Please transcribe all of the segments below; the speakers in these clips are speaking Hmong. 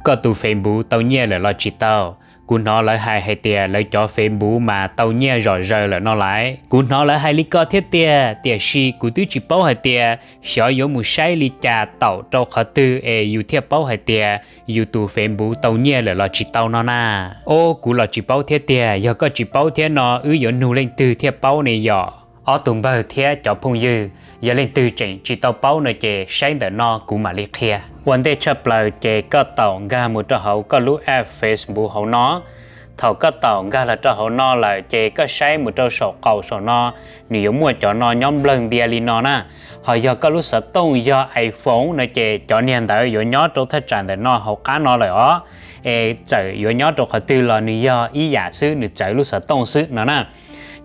Koj tus Facebook tau nyiaj lawm los tsis tau? Kuv hnov lawv hais hais tias lawv cov Facebook mas tau nyiaj zom zaws lawm no lais. Kuv hnov lawv hais li ko thiab tiag, tiam sis kuv twb tsis paub hais tias xyov yuav mus saib li cas taum rau qhov twg es yus thiaj paub hais tias yus tus Facebook tau nyiaj lawm los tsis tau no na. Ob, kuv los tsis paub thiab tiag, yog koj tsis paub thiab no wb yuav nug leej twg thiaj paub ne yom? Ob tug npawg thiab cov phooj ywg, yog leej twg tseem tsis tau paub no ces saib ntawm no kuv mam li qhia. Ua ntej tshaj plaws ces koj taum nkag mus rau hauv koj lub app Facebook hauv no. Thaum koj taum nkag los rau hauv no lawm ces koj saib mus rau saum qaum saum no, nws yuav muaj cov no nyob nplawg ntia li no na. Ho yog koj lub xov tooj yog iPhone no ces cov niag ntawd yuav nyob rau thaj tsam ntawm no hauv qab no lawm os. Es txawm yuav nyob rau qhov twg los nws yog ib yam xwb, nws txawv lub xov tooj xwb no na.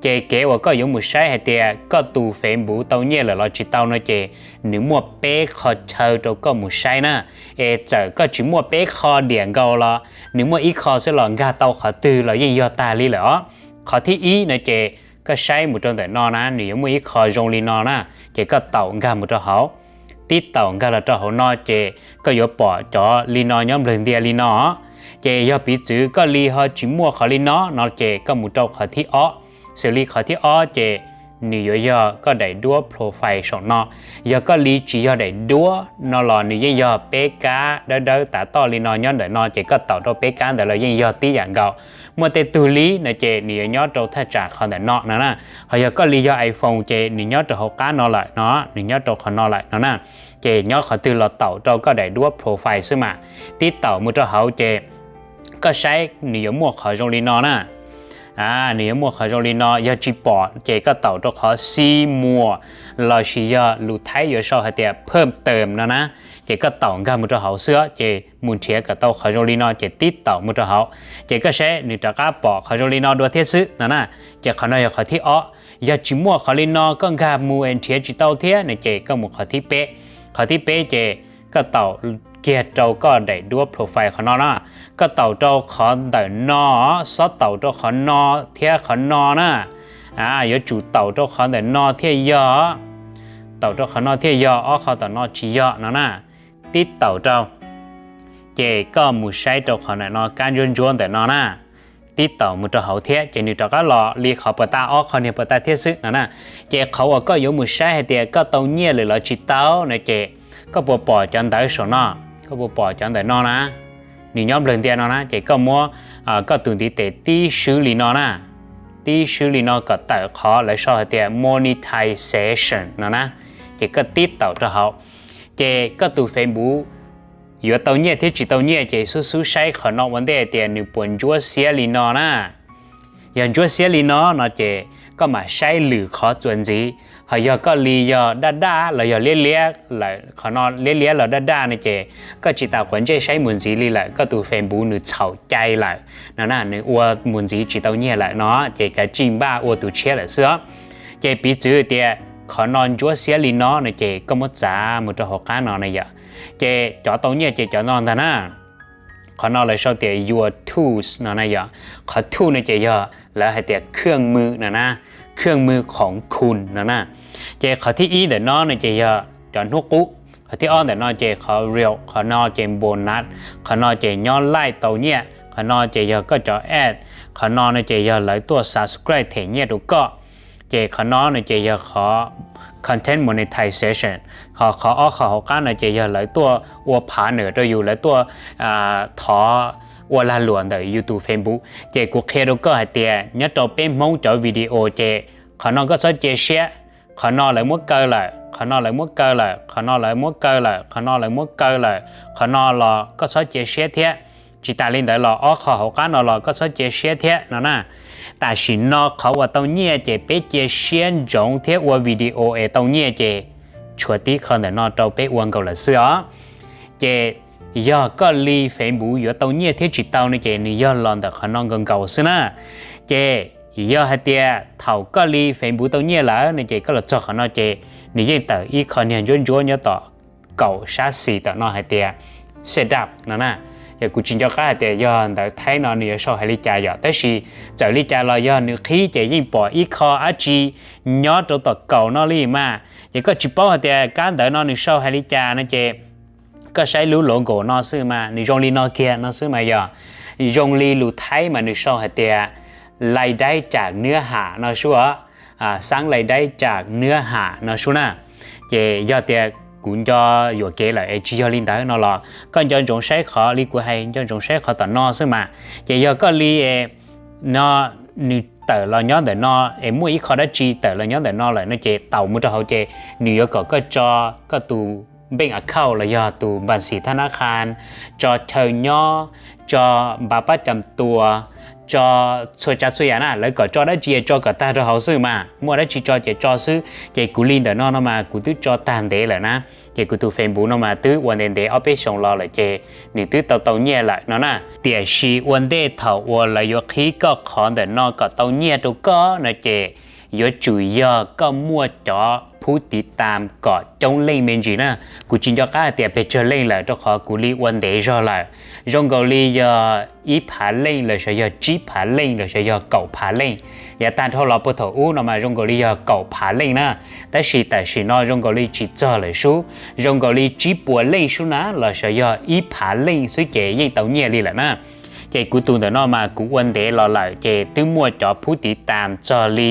Ces kev uas koj yuav mus saib hais tias koj tus Facebook tau nyiaj lawm los tsis tau no ces nws muaj peb qho chaw rau koj mus saib na. Es txawm koj tsis muaj peb qho diam nkaus los nws muaj ib qho xwb los nkag tau qhov twg los yeej yog tag li lawm os. Qhov thib ib no ces koj saib mus rau ntawm no na, nws yuav muaj ib qho zoo li no na, ces koj taum nkag mus rau hauv. Tib taum nkag los rau hauv no ces koj yuav pom cov li no nyob nplawg ntia li no. Ces yog piv txwv koj li ho tsis muaj qhov li no no ces koj mus rau qhov thib ob. Xws li qhov thib ob ces nws yuav yog koj daim duab profile saum no. Yog koj li tsis yog daim duab no los nws yeej yog peb kab dawb dawb tav toj li no nyob ntawm no ces koj taum rau peb kab ntawd los yeej yog tib yam nkaus. Muaj tej tug li no ces nws yuav nyob rau thaj tsam qhov ntawm no no na. Ho yog koj li yog iPhone ces nws nyob rau hauv qab no lawm no, nws nyob rau qhov no lawm no na. Ces nyob qhov twg los taum rau koj daim duab profile xwb mas. Tib taum mus rau hauv ces koj saib nws yuav muaj qhov zoo li no na. Nws yuav muaj qhov zoo li no, yog tsis pom ces koj taum rau qhov xi muas, lossis yog lus Thaib yuav sau hais tias phwm tawm no na. Ces koj taum nkag mus rau hauv xwb ces mus nrhiav kom tau qhov zoo li no ces tib taum mus rau hauv. Ces koj saib nws rov qab pom qhov zoo li no dua thiab xwb no na. Ces qhov no yog qhov thib ob. Yog tsis muaj qhov li no koj nkag mus es nrhiav tsis tau thiab no ces koj mus qhov thib peb. Qhov thib peb ces koj taum kiag rau koj daim duab profile qhov no na. Koj taum rau qhov ntawm no, xob taum rau qhov no thiab qhov no na. Yuav tsum taum rau qhov ntawm no thiaj yog, taum rau qhov no thiaj yog, ob qho tom no tsis yog no na. Tib taum rau, ces koj mus saib rau qhov ntawm no kab ntsuab ntsuab ntawm no na. Tib taum mus rau hauv thiab ces nws rov qab los li qhov puas tag, ob qho niag puas tag thiab xwb no na. Ces qhov uas koj yuav mus saib hais tias koj tau nyiaj lawm los tsis tau no ces koj puas pom cov ntawv saum no, koj puas pom cov ntawm no na, nws nyob nplawg ntia no na, ces koj muab koj tus ntiv tes tib swb li no na, tib swb li no kom tawm qhov lawv sau hais tias monetization no na, ces koj tib taum rau hauv. Ces koj tus Facebook yuav tau nyiaj thiab tsis tau nyiaj ces xub xub saib qhov no ua ntej tias nws puas ntsuab xiab li no na. Yog ntsuab xiab li no no ces koj mam saib lwm qhov txuas ntxiv. Ho yog koj li yog daj daj los yog liab liab lawm, qhov no liab liab los daj daj no ces koj tsis tas quav ntsej saib mus ntxiv li lawm, koj tus Facebook nws txhaum cai lawm no na, nws ua mus ntxiv tsis tau nyiaj lawm no, ces kav tsij npaj ua tus tshiab lawm xwb os. Ces piv txwv tias qhov no ntsuab xiab li no no ces koj muab txav mus rau hauv qab no na yom. Ces cov tau nyiaj ces cov no ntag na. Qhov no lawv sau tias your tools no na yom. Qhov tools no ces yog lawv hais tias khwj mw no na, khwj mw khoov khun no na. Ces qhov thib ib ntawm no no ces yog cov hnub qub, qhov thib ob ntawm no ces qhov reel, qhov no ces bonus, qhov no ces nyob live tau nyiaj, qhov no ces yog koj cov ad, qhov no no ces yog lawv tuaj subscribe them nyiaj rau koj. Ces qhov no no ces yog qhov content monetization. Ho qhov ob qho hauv qab no ces yog lawv tuaj ua partner rau yus, lawv tuaj thov ua lag luam ntawm yus tus Facebook. Ces kuv qhia rau koj hais tias nyob rau peb Hmoob cov video ces qhov no koj txhob cia siab, qhov no lawv muab kaw lawm, qhov no lawv muab kaw lawm, qhov no lawv muab kaw lawm, qhov no lawv muab kaw lawm, qhov no los koj txhob cia siab thiab. Tsis tas li ntawd los ob qho hauv qab no los koj txhob cia siab thiab no na. Tam sim no qhov uas tau nyiaj ces peb cia siab ntsoov thiab ua video es tau nyiaj ces tshuav tib qho ntawm no rau peb ua nkaus lawm xwb os. Ces yog koj li Facebook yuav tau nyiaj thiab tsis tau no ces nws yog los ntawm qhov no nkaus nkaus xwb na. Ces yog hais tias thaum koj li Facebook tau nyiaj lawm no ces koj los txog qhov no ces nws yeej tawm ib qho niag ntsuab ntsuab nyob tom kaum sab xis tom no hais tias set up no na. Yog kuv tsis nco qab hais tias yog ntawv Thaib no nws yuav sau hais li cas yom, tab sis txawm li cas los yog nws qhib ces yeej pom ib qho dab tsi nyob rau tom kaum no li mas. Ces koj tsis paub hais tias kab ntawv no nws sau hais li cas no ces Koj saib lub logo no xwb mas nws zoo li no kiag no xwb mas yog, zoo li lus Thaib mas nws sau hais tias รายได้จากเนื้อหา no sub os, sáng รายได้จากเนื้อหา no sub na. Ces yog tias kuv nco yuam kev lawm es tsis yog li ntawd no los koj nco ntsoov saib qhov li kuv hais, nco ntsoov saib qhov tom no xwb mas. Ces yog koj li no, nws tawm los nyob ntawm no es muaj ib qho dab tsi tawm los nyob ntawm no lawm no ces taus mus rau hauv ces nws yuav kom koj tso koj tus bank account los yog tus npas xim thab nab qha, tso chaw nyob, tso npav pab cam tua, tso txhua tsav txhua yam na, lawv kom tso dab tsi tso kom tag rau hauv xwb mas, muaj dab tsi tso ces tso xwb. Ces kuv li ntawm no no mas kuv twb tso tag ntev lawm na. Ces kuv tus Facebook no mas twb ua ntev ntev ob peb xyoos los lawm ces nws twb tau tau nyiaj lawm no na. Tiam sis ua ntej thaum uas lawv yuav qhib koj qhov ntawm no kom tau nyiaj rau koj no ces yuav tsum yog koj muaj cov phub tiv tam kom coob leej me ntsis na. Kuv tsis nco qab hais tias pes tsawg leej lawm rau qhov kuv li ua ntev zog lawm. Zoo nkaus li yog ib phav leej los sis yog tsib phav leej los sis yog kaum phav leej. Yav tag dhau los puag thaum ub no mas zoo nkaus li yog kaum phav leej na, tab sis tam sim no zoo nkaus li tsis txog lawm sub, zoo nkaus li tsib puas leej sub na los sis yog ib phav leej xwb ces yeej tau nyiaj li lawm na. Ces kuv tus ntawm no mas kuv ua ntev los lawm ces twb muaj cov phub tiv tam txog li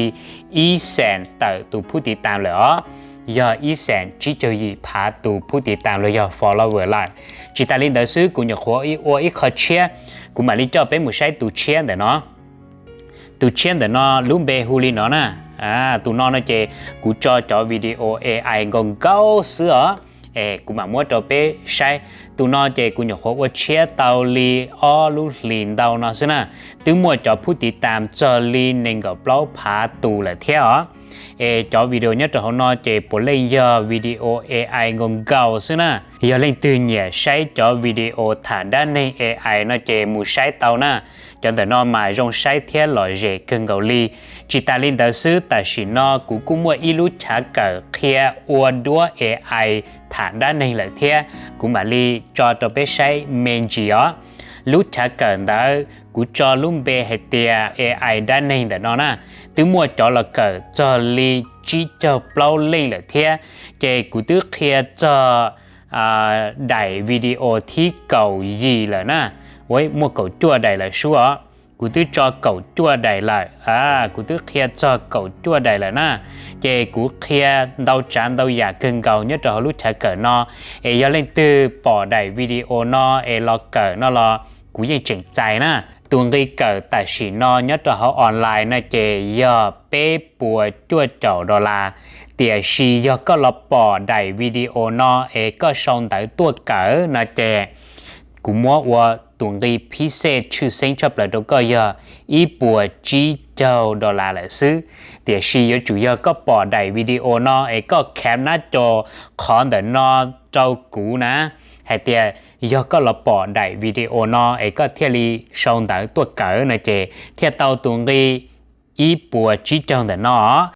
ib xees tawm tus phub tiv tam lawm os. Yog ib xees tsib caug yim phav tus phub tiv tam los yog follower lawm. Tsis tas li ntawd xwb kuv nyuam qhuav ua ib qho tshiab, kuv mam li coj peb mus saib tus tshiab ntawm no. Tus tshiab ntawm no lub npe hu li no na. Tus no no ces kuv tso cov video A I nkaus nkaus xwb os. Es kuv mam muab rau peb saib. Tus no ces kuv nyuam qhuav ua tshiab tau li ob lub hlis ntau no xwb na. Twb muaj cov phub tiv tam txog li nees nkaum plaub phav tus lawm thiab os. Es cov video nyob rau hauv no ces puav leej yog video A I nkaus nkaus xwb na. Yog leej twg nyiam saib cov video tham dab neeg A I no ces mus saib tau na. Cov ntawm no mas zoo saib thiab lom zem kawg nkaus li. Tsis tas li ntawd xwb, tam sim no kuv kuj muaj ib lub chav kawm qhia ua duab A I tham dab neeg lawm thiab, kuv mam li tso rau peb saib me ntsis os. Lub chav kawm ntawd kuv tso lub npe hais tias A I dab neeg ntawm no na. Twb muaj cov los kawm txog li tsib caug plaub leej lawm thiab, ces kuv twb qhia txog daim video thib kaum yim lawm na. Ua muaj kaum cuaj daim lawm sub os. Kuv twb tso kaum cuaj daim lawm, kuv twb qhia txog kaum cuaj daim lawm na. Ces kuv qhia ntau tsav ntau yam kawg nkaus nyob rau hauv lub chav kawm no. Es yog leej twg pom daim video no es los kawm no los kuv yeej tseem txais na. Tus nqi kawm tam sim no nyob rau hauv online no ces yog peb puas cuaj caum dollar. Tiam sis yog koj los pom daim video no es koj sau ntawv tuaj kawm no ces kuv muab ua tus nqi phib xej tshwj xeeb tshaj plaws rau koj yog ib puas tsib caug dollar lawm xwb. Tiam sis yuav tsum yog koj pom daim video no es koj kham nab cos qhov ntawm no rau kuv na, hais tias yog koj los pom daim video no es koj thiaj li sau ntawv tuaj kawm no ces thiaj tau tus nqi ib puas tsib caug ntawm no.